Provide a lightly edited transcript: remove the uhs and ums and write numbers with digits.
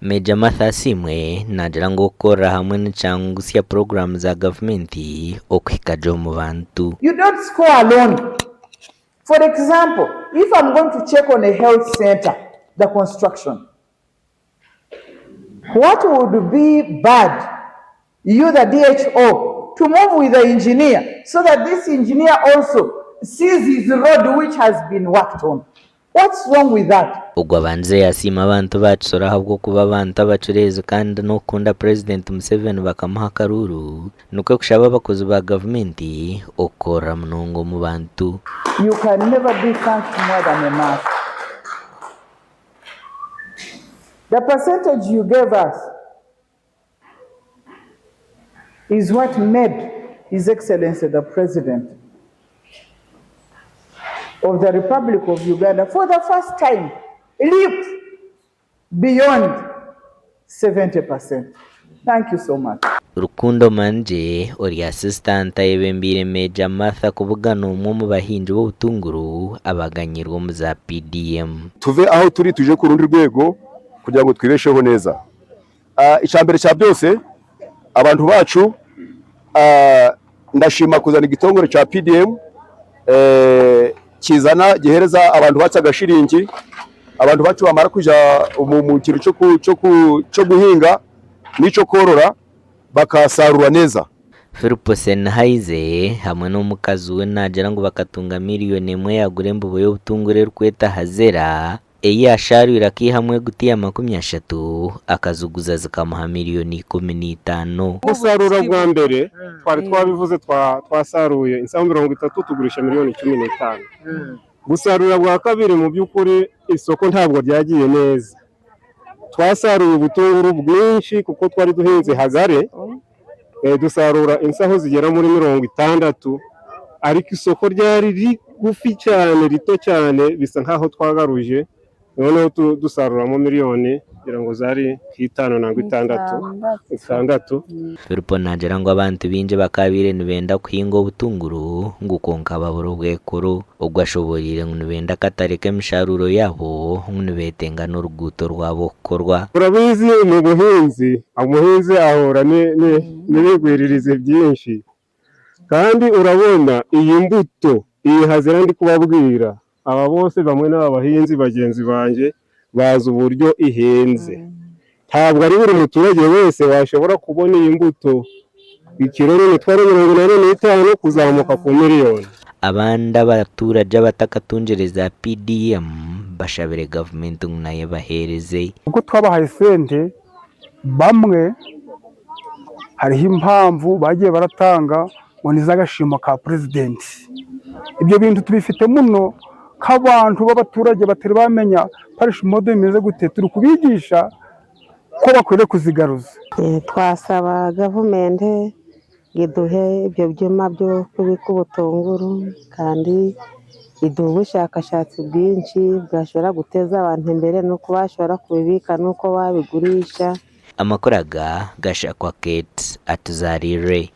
Major Martha Asiimwe naagira ngu okukorera hamwe nikyangusya puroguraamu za gavumenti okuhika gye omu bantu. You don't score alone. For example, if I'm going to check on a health centre, the construction, what would be bad you the DHO to move with the engineer so that this engineer also sees his road which has been worked on. What's wrong with that? Ogwo abandize yasiima abantu ba Kisoro ahabw'okuba abantu abacureezi kandi n'okukunda Purezidenti Museveni bakamuha akaruuru nikwo kushaba abakozi ba gavumenti okukorera munonga omu bantu. You can never be thanked more than a mother. The percentage you gave us is what made His Excellency the President of the Republic of Uganda for the first time leap beyond 70%. Thank you so much. Rukundo Mangye ori asisitanti ayebembeire Meeja Martha kubugana omwe omu bahingi b'obutunguru abaganyirwe omu za PDM. Tuve ahu turi tuje ku rundi rwego kugira ngu twibesheho neza. Ekyambere kya byose abantu bacu ndashima kuzana ekitongore kya PDM kizana gihereza abantu bacu agashiringi, abantu bacu bamara kuja omu kintu ky'okuhinga n'eky'okworora bakasarura neza. Philip Sennheiser hamwe n'omukazi we naagira ngu bakatunga miriyoni emwe yaagura embibo y'obutunguru erikweta Hazera ei yaashaarwire akaihamu egutiya 30 akaziguza zikamuha miriyoni 15. Okusaaruura bwa mbere twari twabivuze twasaruuye ensaho 30 tugurisha miriyoni 15. Gusaaruura bwa kabiri mu by'ukuri isoko ntabwo ryagiye neza. Twasaruye ubutunguru bwinshi kuko twari duhinze hagare, dusarura insaho zigera muri 60 ariko isoko ryari rigufi cyane rito cyane bisa nkaho twagaruje noneho dusaruramo miliyoni ngira ngo zari nk'itanu nangwa itandatu itandatu. Filipo naagira ngu abantu baingi bakaabaire nibenda kuhinga obutunguru ngu kwonka babura obwekoro. Ogwo ashoboreire ngu nibenda akatare k'emisharuuro yaabo ngu nibetenga n'oruguuto rwabo kukorwa. Turabizi omu buhinzi, omuhinzi ahura n'ebigwiririzi byingi kandi urabona iyi mbuto iyi hazira ndikubabwira aba bose bamwe n'aba bahinzi bagyenzi bangye bazi uburyo ihenze. Ntabwo ari buri muturage wese washobora kubona iyi mbuto, ikiro ni imitwaro 85 kuzamuka ku miliyoni. Abandi abaturagye abatakatungire za PDM bashabire gavumenti ngu nayo ebaheereze. Oku twabahaye sente bamwe hariho impamvu bagiye baratanga ngu niz'akashiimo ka purezidenti. Ebyo bintu tubifite muno nk'abantu b'abaturage batari bamenya parish model emeze gute, turi kubigisha ko bakwiriye kuzigaruza. Twasaba gavumenti ngu eduhe ebyo byoma by'okubika obutunguru kandi eduhe obushakashatsi bwingi bwashobora kuteeza abantu embere n'oku bashobora kubibiika n'oku babigurisha. Amakuru aga gashakwa Kate Atuzariire.